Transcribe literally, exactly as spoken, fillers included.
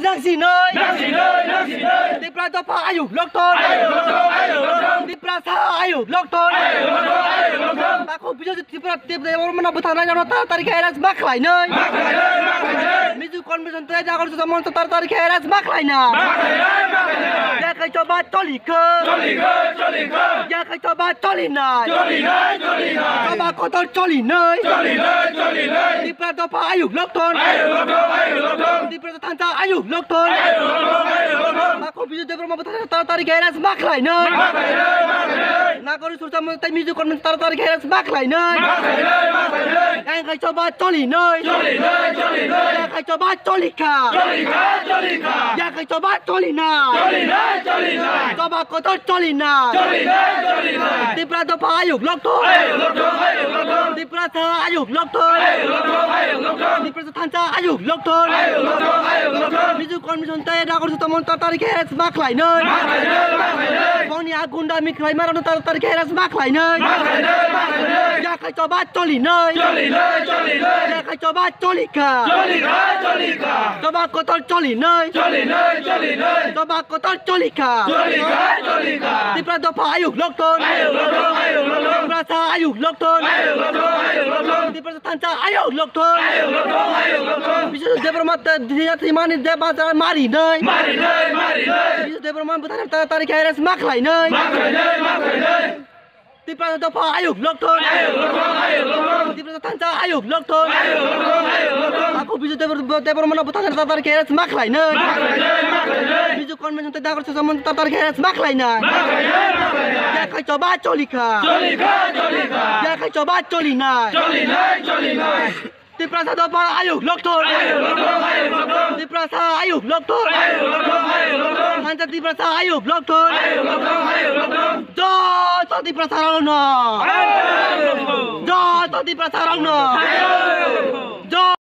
Nangsinoi. Nangsinoi, nangsinoi. Tipra dopha ayuk lokthon. Ayuk lokthon, ayuk lokthon. Tiprasa ayuk lokthon. Ayuk lokthon, ayuk lokthon. Takhuk bijok Tripura, Tripura, Bormano bwtharnai rokno taratari khe arrest ma khlainai. Ma khlainai, ma khlainai. Mizu convention tei Nagarjuna Moncho taratari khe arrest ma khlainai. Ma khlainai, ma khlainai. Yakhai choba cholikha. Cholikha, cholikha. Yakhai choba cholinai. Cholinai, cholinai. Choba kotor cholinai. Cholinai, cholinai. Tipra dopha ayuk lokthon. Ayuk lokthon, ayuk lokthon. Tipra thansa ayuk lokthon. Ayuk lokthon, ayuk lokthon. Takhuk Bijay Debbarma bwtharnai taratari khe arrest ma khlainai. Ma khlainai, ma khlainai. Nagarjuna Moncho tei Mizu convention taratari khe arrest ma khlainai. Ma khlainai, ma khlainai. Yakhai choba cholinai. Cholinai, cholinai. Yakhai choba cholikha. Cholikha, cholikha. Yakhai choba cholinai. Cholinai, cholinai. Choba kotor cholinai. Cholinai, cholinai. Tipra dopha ayuk lokthon. Ayuk lokthon, ayuk lokthon. Tiprasa ayuk lokthon. Ayuk lokthon, ayuk lokthon. Tiprasa thansa ayuk lokthon. Ayuk lokthon, ayuk lokthon. Mizu convention tei Nagarjuna Moncho taratari khe arrest ma khlainai. Ma khlainai, ma khlainai. Bongni a gunda mi khlaima rokno taratari khe arrest ma khlainai. Ma khlainai, ma khlainai. Yakhai choba cholinai. Cholinai, cholinai. Yakhai choba cholikha. Cholikha, cholikha. Choba kotor cholinai. Cholinai, cholinai. Choba kotor cholikha. Cholikha, cholikha. Tipra dopha ayuk lokthon. Ayuk lokthon, ayuk lokthon. Tiprasa ayuk lokthon. Ayuk lokthon, ayuk lokthon. Tiprasa thansa ayuk lokthon. Ayuk lokthon, ayuk lokthon. Bijay Debbarma te diya thwimani de bazar marinai. Marinai, marinai. Bijay Debbarma bwtharnai taratari khe arrest ma khlainai. Ma khlainai, ma khlainai. Tiprasa dopha ayuk lokthon. Ayuk lokthon, ayuk lokthon. Tiprasa thansa ayuk lokthon. Ayuk lokthon, ayuk lokthon. Takhuk Bijay Debbar-, Debbarmano bwtharnai taratari khe arrest ma khlainai. Ma khlainai, ma khlainai. Mizu convention tei Nagarjuna Moncho taratari khe arrest ma khlainai. Ma khlainai, ma khlainai. Yakhai choba cholikha. Cholikha, cholikha. Yakhai choba cholinai. Cholinai, cholinai. Tiprasa dopha ayuk lokthon. Ayuk lokthon, ayuk lokthon. Tiprasa ayuk lokthon. Ayuk lokthon, ayuk lokthon. Thansa Tiprasa ayuk lokthon. Ayuk lokthon, ayuk lokthon. Joto Tiprasa rokno. Ayuk lokthon. Joto Tiprasa rokno. Ayuk lokthon.